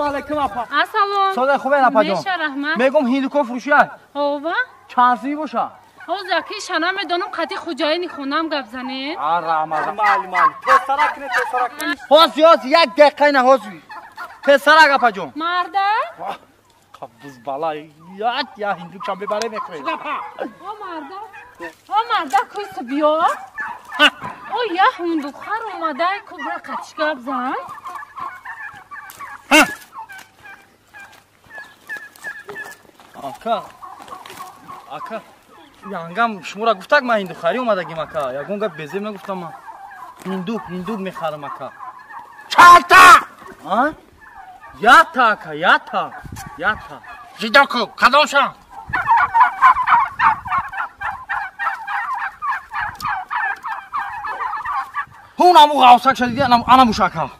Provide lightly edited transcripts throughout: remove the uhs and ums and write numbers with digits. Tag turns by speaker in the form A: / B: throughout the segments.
A: Ассалому алайкум апа.
B: Ассалом.
A: Сода хубен апа ҷон.
B: Меша раҳмат.
A: Мегум ҳиндуко фурӯшия.
B: Ова?
A: Чанд сумӣ боша?
B: Ҳозир аки шана медонам қати хуҷаини хонам гап занед.
A: А раҳмат. Майли майли. Тезтарак кунед, тезтарак кунед. Ҳозир ҳозир як дақиқа на ҳозир. Тезтарак апа ҷон.
B: Марда?
A: Қабз бала. Я я ҳиндукшам бибаре мекунед.
B: О марда. О марда куйс биё. О я ҳиндухар омадай кубра қатиш гап зан.
A: Ака. Ака. Янгам шуморо гуфтак ман ҳиндухарӣ омадагим ака. Ягон гап безеб нагуфтам ман. Ҳиндук, ҳиндук мехарам ака.
C: Чорта!
A: А? Ята ака, ята. Ята.
C: Жидо ку, кадомшон?
A: Ҳун аму ғавсак шадиди анамуш ака.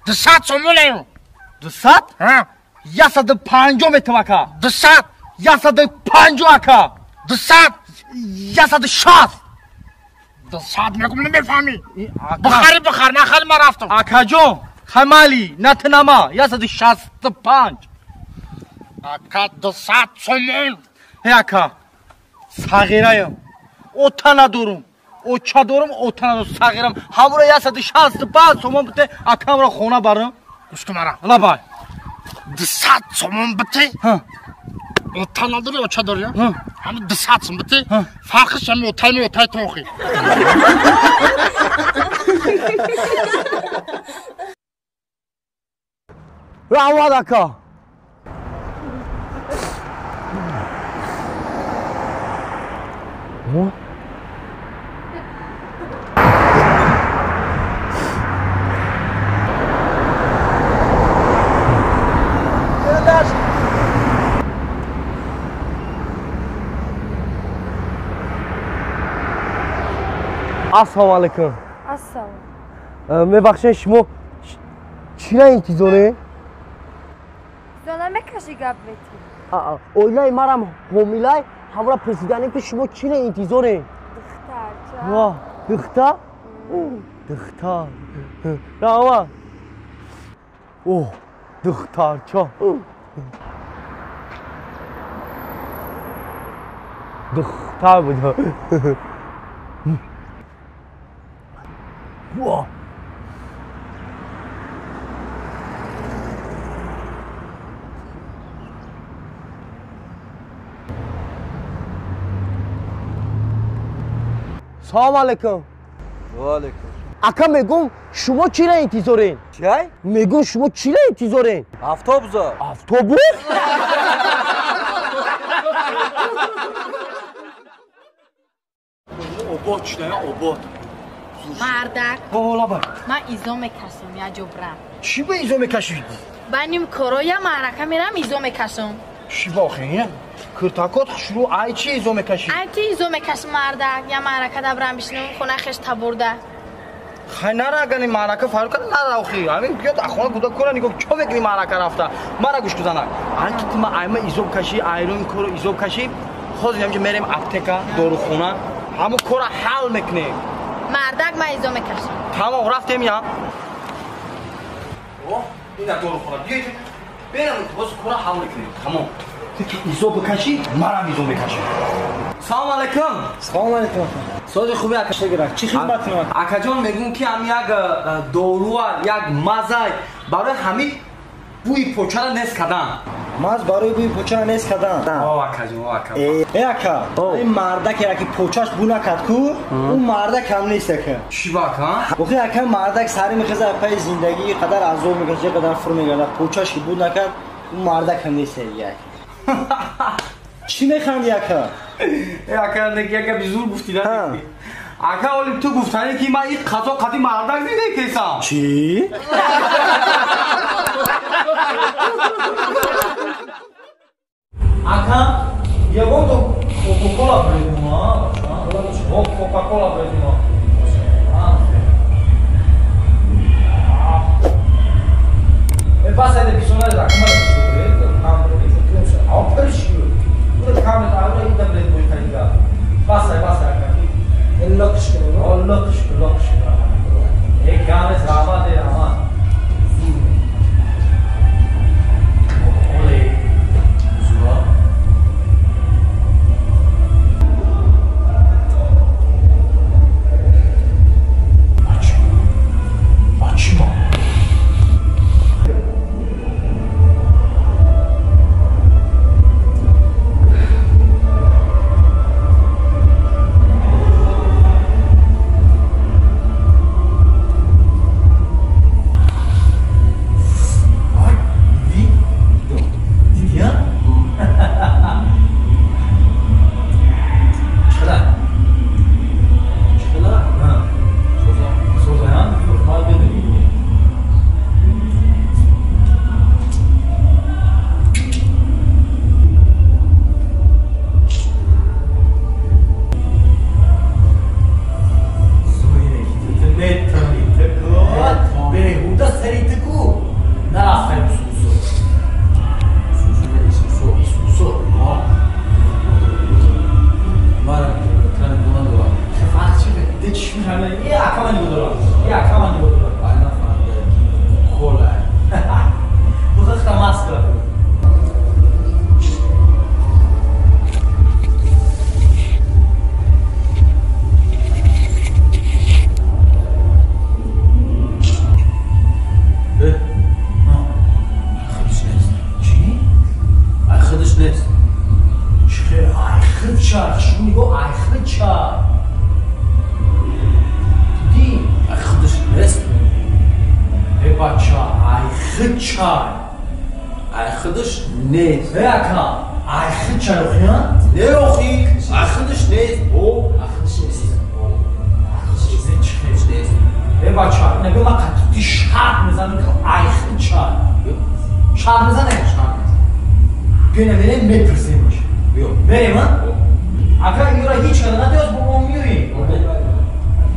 C: 200 сомонею.
A: 200?
C: Ҳа.
A: 150 метам ака.
C: 200.
A: 150 ака.
C: 200.
A: 160.
C: 200 мегум намефаҳмӣ. Бихарӣ бихар, нахарӣ ман рафтам.
A: Акаҷон, хамали, натнама, 165.
C: Ака 200 сомон.
A: Ҳе ака, сағираям, ота надорум, оча дорум, ота надорум, сағирам. Ҳамура 165 сомон бите, акамро хона барам.
C: Гӯш кун мара.
A: Лабай.
C: 200 сомон бите. Ота надорӣ, оча дорӣ? Ҳамин 200 сом бите. Фарқиш ҳами отаи ми отаи тохи.
A: Раҳмат ака. Ассалому алайкум.
D: Ассалом.
A: Мебахшед, шумо чира интизоред?
D: Зона мекашӣ гап метӣ?
A: Оилаи марам ҳомилай, ҳамра пурсиданем ки шумо чира интизоред?
D: Духтарча.
A: Ва, духтар? Духтар. Раҳмат. Оҳ, духтарча. Духтар буд. Ва. Салом алайкум.
E: Ва алайкум.
A: Ака мегум шумо чира интизоред?
E: Чай?
A: Мегум шумо чира интизоред?
E: Автобуса.
A: Автобус? Обод чида, обод.
F: Мардак.
A: Ҳо,
F: ман изо мекашам, я ҷо брам.
A: Чӣ ба изо мекашӣ?
F: Ба ним коро я маърака мерам, изо мекашам.
A: Чӣ ба охи? Киртакот хушрӯ ай чӣ изо мекашӣ?
F: Ай ти изо мекашам, мардак. Я маърака да брам бишинам, хона хеш табурда.
A: Хай нара агани маърака фарқ кар нара охи. Ҳамин биёд ахона гуда кора нигоҳ чо мекунӣ маърака рафта? Мара гӯш кузанак. Ай ки ту ма айма изо кашӣ, айрон коро изо кашӣ. Ҳозир ҳамҷа мерем аптека, дорухона. Ҳамун кора ҳал мекунем.
F: Мардак ман изо мекашам.
A: Тамом, рафтем я. О, ина дорухона. Биёед. Берам, ҳозир кора ҳал мекунем. Тамом. Ту ки изо бикашӣ, марам изо мекашам. Салом алайкум.
E: Салом алайкум.
A: Сози хуби ака.
E: Шагирак. Чӣ хидмат кунам?
A: Акаҷон мегӯм ки ҳам як доруа, як мазай барои ҳамин бӯи почара нест кардан.
E: Маз барои бӯи почара нест кардан.
A: О, акаҷон, о, ака.
E: Э, ака, ин мардаке ки почаш бӯ накард ку, ӯ мардак ҳам нест ака.
A: Чӣ ба ака?
E: Охи ака мардак сари мехеза пайи зиндагӣ қадар азоб мекашад, қадар фур мегардад, почаш ки бӯ накард, ӯ мардак ҳам нест як. Чӣ механди ака?
A: Э, ака, неки ака бизур гуфтӣ да? Ака, оли ту гуфтанӣ ки ман ин қазо қади мардак зиндагӣ кесам.
E: Чӣ?
A: Ака, ягон то Кока-кола бредума? О, Кока-кола бредума. Э, бас айда бисона ракма бред, кам бред, а пирши. Ура кам аура идам бред бой харида. Бас ай, бас ака.
E: Лоқш кун.
A: О, лоқш кун, лоқш кун. Э, гамес раҳмат, э, раҳмат. камера. Ин ака ман нигоҳ дорам. Ин ака ман нигоҳ дорам. Ай нафаҳмида. Кола. Бухахта маска.
G: Ай худаш нест.
A: Э ака, ай худ чай охи, ҳа?
G: Не охи, ай худаш нест.
A: О, ай худаш нест. О, нест. Э бача, нагӯ ман қатъи шарт мезанам ки ай худ чай. Шарт мезанем?
G: Шарт мезанем.
A: Биё намерем мепурсемаш.
G: Биё.
A: Мерем, ҳа? Ака, инро ҳеҷ када надиёз бо мо меоем.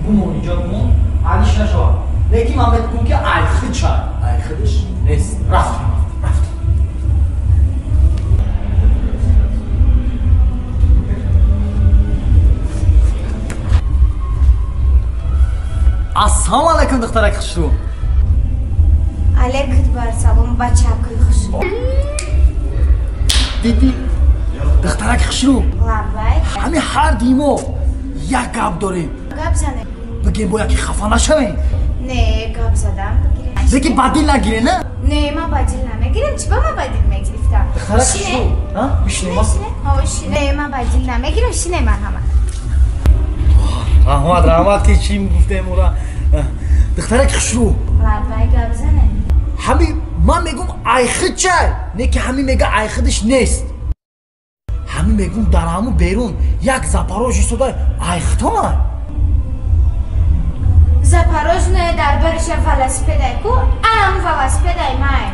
A: Бумон инҷо бумон, алиш нашавад. Лекин ман мегӯям ки ай худ чай.
G: Ай худаш нест.
A: Рафтем. Рафтем. Ассалому алайкум, духтарак хушрӯ.
D: Алейкум бар салом, бачакои хушрӯ.
A: Диди, духтарак хушрӯ.
D: Лаббай.
A: Ҳамин ҳар ди мо як гап дорем.
D: Гап занем.
A: Бигем бояд ки хафа нашавем.
D: Не, гап задам бигирем.
A: Лекин ба дил нагире, на?
D: Не, ман ба дил намегирам. Чӣ ба ман ба дил мегирифтам?
A: Духтарак хушрӯ. Ҳа? Бишинем.
D: Не, ман ба дил намегирам. Шине марҳамат.
A: Раҳмат, раҳмат ки чӣ гуфтем ура. Духтарак хушрӯ.
D: Лаббай, гап занем.
A: Ҳамин ман мегӯм ай худ чай, не ки ҳамин мега ай худаш нест. Ҳамин мегӯм дар ҳамун берун як Запорож истода ай худтона.
D: Запорож не, дар бариша велосипедай ку, анам велосипедай май.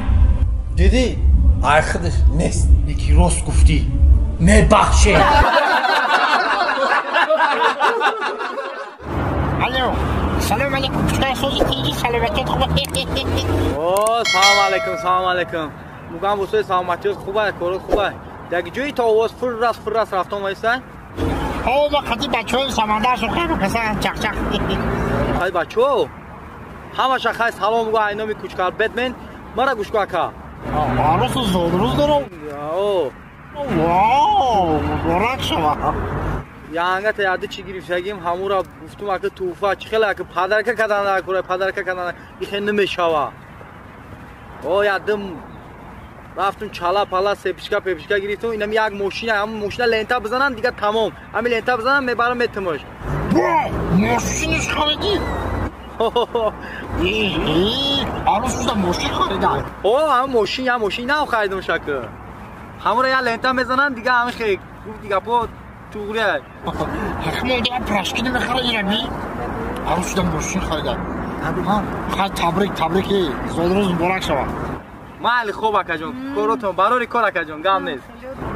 G: Дидӣ, ай худаш нест.
A: Не ки рост гуфтӣ. Мебахшед.
C: Алло, салом алейкум, кушкай сози тинҷи саломатият хуб.
A: О, салом алейкум, салом алейкум. Мугам бусои саломатият хуба, корот хуба. Даги ҷои то овоз фуррас фуррас рафтон вайсай?
C: Ҳо, ма қади бачаҳои самандар шухай каса чақчақ.
A: Хай бачаҳо. Ҳамаша хай салом гу айноми кучкар Бэтмен. Мара гӯш ку ака.
C: Арӯсу зодрӯз дорам.
A: О.
C: Вау, муборак шава.
A: Янгата яды чӣ гирифтагим, ҳамура гуфтум ака туҳфа чӣ хеле ака падарка кадан акура падарка кадан ихе намешава. О, ядым рафтум чала пала сепишка пепишка гирифтум, инам як мошина, ҳамун мошина лента бизанам дига тамом. Ҳамин лента бизанам мебарам метимаш.
C: Бо, мошинаш харидӣ? Арӯсуда мошин харида.
A: О, ҳамун мошин, я мошин нав харидум шака. Ҳамура я лента мезанам дига ҳамин хе гуфт дига по туғри.
C: Ҳакмонда пирашки намехара ирами? Арӯсуда мошин харида. Хай табрик, табрик, зодрӯз муборак шавад.
A: Майли хуб акаҷон, коротон барори кор акаҷон, гап нест.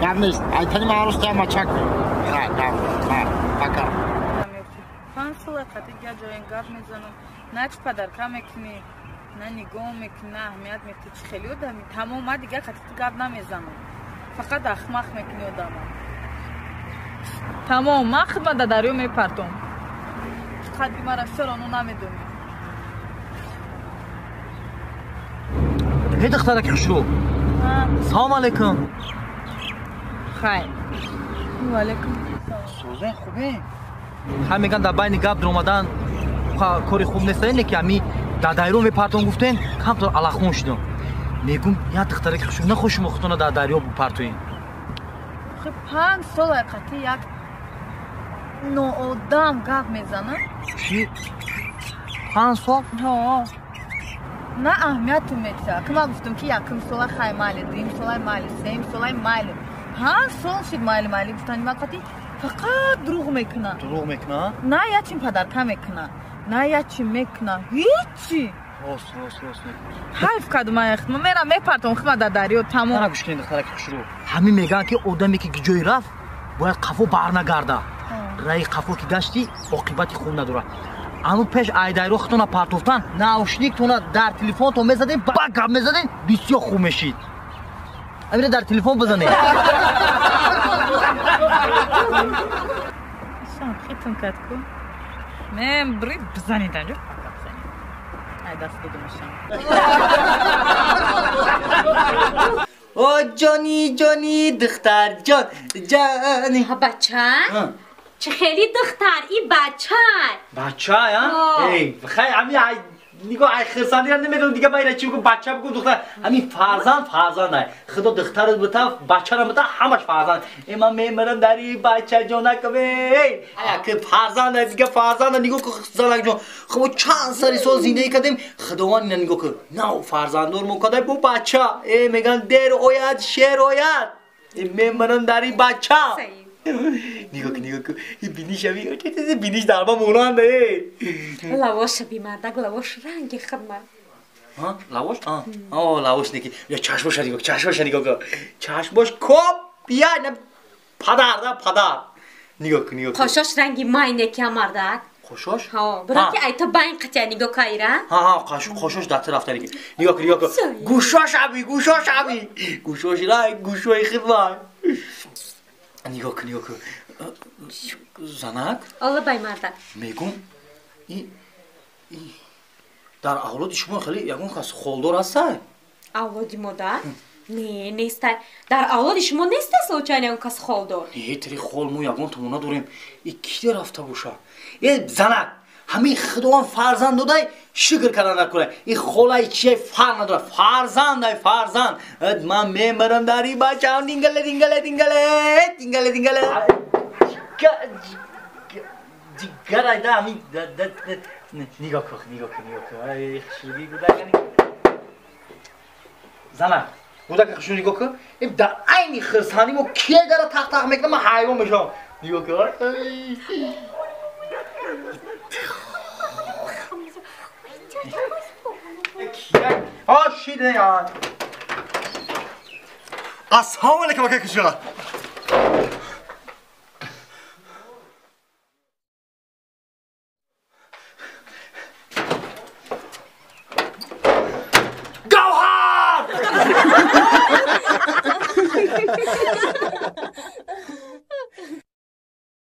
C: Гап нест. Айтани ман арӯс тая мачак. Хай, гап, хай, пока.
B: Панҷ сола қати га ҷоен гап мезанам. На чӣ падарка мекунӣ, на нигоҳ мекунӣ, на аҳамият метӣ. Чӣ хеле одами? Тамом, ман дигар қати ту гап намезанам. Фақат ахмақ мекунӣ одама. Тамом, ман худма дар дарё мепартом. Қадри мара чаро намедонӣ?
A: Эй духтараки хушрӯ. Салом алейкум.
B: Хайр. Ва алейкум.
A: Сӯзен хубе? Хай меган дар байни гап даромадан кори хуб нест, не ки ҳами дар дарё мепартом гуфтен, камтар алахун шудам. Мегум як духтараки хушрӯ нахоҳ шумо худтона дар дарё бупартоед.
B: Хуб, панҷ сол қати як ноодам гап мезанам.
A: Чӣ? 5 сол?
B: Ҳо. На аҳамияту метиҳад. Ки ман гуфтам ки якум сола хай майли, дуюм солай майли, сеюм солай майли. 5 сол шид майли майли гуфтани ман қати фақат дурӯғ мекунад.
A: Дурӯғ мекунад?
B: На ячим падарка мекунад, на ячим мекунад, ҳичи.
A: Рост, рост, рост.
B: Ҳайф кардум ман худма, мерам мепартом худма дар дарё тамом.
A: Мана гӯш кунед духтараки хушрӯ. Ҳамин мегӯянд ки одаме ки ҷое рафт бояд қафо барнагарда. Раи қафо ки гаштӣ оқибати хуб надорад. Ану пеш айдайро худтона партофтан, наушниктона дар телефонтон мезадем, ба гап мезадем, бисёр хуб мешид. Амира дар телефон бизанед.
B: Шам хитм кард ку. Мен бри бизанед анҷо пака бизанед. Ай даст додумашам.
A: О ҷони ҷони духтар ҷон ҷони.
D: Ҳа бача? Чӣ хеле духтар, и бача.
A: Бача, а? Эй, хай ами ай нигоҳ ай хирсандира намедонам дига байра чӣ бигӯ бача бигӯ духтар. Ами фарзанд фарзанд ай. Худо духтарат бита, бачарам бита, ҳамаш фарзанд. Э ман мемирам дар и бача ҷонакам эй. Ай ки фарзанд ай дига фарзанд нигоҳ ку занак ҷон. Хуб чанд сари сол зиндагӣ кардем, Худованд ина нигоҳ ку. Нав фарзанддор мо кадай бо бача. Э меган дер ояд, шер ояд. Э мемирам дар и бача. Нигоҳ кун, нигоҳ кун. Ин биниш ами, биниш дарба монанд э.
D: Лавош би мардак, лавош ранги хидмат.
A: Ҳа, лавош? А, лавош неки. Я чашмоша нигоҳ, чашмоша нигоҳ кун. Чашмош коп, бия, на падар, да падар. Нигоҳ кун, нигоҳ кун.
D: Қошош ранги май неки мардак.
A: Қошош?
D: Ҳа, бираки ай то байн қатя нигоҳ кайра.
A: Ҳа, ҳа, қошош дар тараф тарики. Нигоҳ кун, нигоҳ кун. Гӯшош аби, гӯшош аби. Гӯшош рай, гӯшои хидмат. Нигоҳ кун, нигоҳ кун. Занак?
D: Алла бай мардак.
A: Мегум, дар авлоди шумо хеле ягон кас холдор ҳастай?
D: Авлоди модар? Не, нестай. Дар авлоди шумо неста случайно ягон кас холдор?
A: Не, тири хол мо ягон томо надорем. И киде рафта боша? Э, занак, ҳамин Худованд фарзанд додай, шукр кардан накунай. И холай чие фарқ надорад. Фарзандай, фарзанд. Ман мемирам дар и бачаам. Дингале, дингале, дингале, дингале, дингале. Ҷигарай да ҳамин нигоҳ кун, нигоҳ кун, нигоҳ кун. Ай хушрӯгии гудака. Занак, гудака хушрӯ нигоҳ кун. Ин дар айни хирсандӣ мо кие дара тақ-тақ мекунам, ман ҳайрон мешавам. Нигоҳ кун. Ассалому алайкум, акай Кушуға.